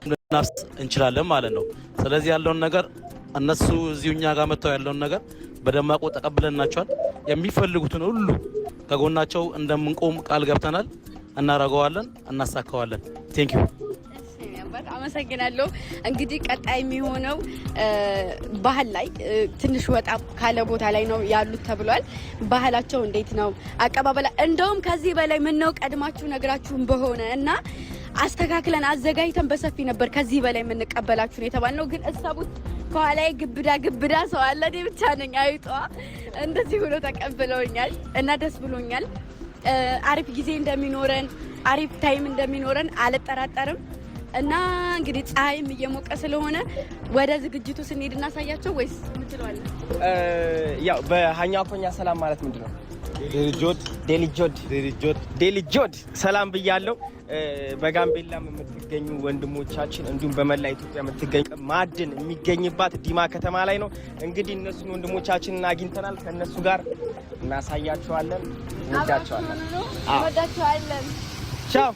ልናፍስ እንችላለን ማለት ነው። ስለዚህ ያለውን ነገር እነሱ እዚሁ እኛ ጋር መጥተው ያለውን ነገር በደማቁ ተቀብለናቸዋል። የሚፈልጉትን ሁሉ ከጎናቸው እንደምንቆም ቃል ገብተናል። እናደርገዋለን፣ እናሳካዋለን። Thank you። አባት፣ አመሰግናለሁ። እንግዲህ ቀጣይ የሚሆነው ባህል ላይ ትንሽ ወጣ ካለ ቦታ ላይ ነው ያሉት ተብሏል። ባህላቸው እንዴት ነው አቀባበላ? እንደውም ከዚህ በላይ ምነው ቀድማችሁ ነግራችሁን በሆነ እና አስተካክለን አዘጋጅተን በሰፊ ነበር ከዚህ በላይ የምንቀበላችሁ ነው የተባልነው። ግን እሰቡት፣ ከኋላዬ ግብዳ ግብዳ ሰው አለ፣ እኔ ብቻ ነኝ አይጧ። እንደዚህ ሆኖ ተቀብለውኛል እና ደስ ብሎኛል። አሪፍ ጊዜ እንደሚኖረን፣ አሪፍ time እንደሚኖረን አልጠራጠርም። እና እንግዲህ ፀሐይም እየሞቀ ስለሆነ ወደ ዝግጅቱ ስንሄድ እናሳያቸው ወይስ ምትለዋለን? ያው በሀኛኮኛ ሰላም ማለት ምንድን ነው? ዴሊጆድ። ዴሊጆድ። ዴሊጆድ። ዴሊጆድ፣ ሰላም ብያለሁ። በጋምቤላም የምትገኙ ወንድሞቻችን እንዲሁም በመላ ኢትዮጵያ የምትገኙ ማዕድን የሚገኝባት ዲማ ከተማ ላይ ነው። እንግዲህ እነሱን ወንድሞቻችንን አግኝተናል። ከእነሱ ጋር እናሳያቸዋለን። እንወዳቸዋለን። እንወዳቸዋለን። ቻው።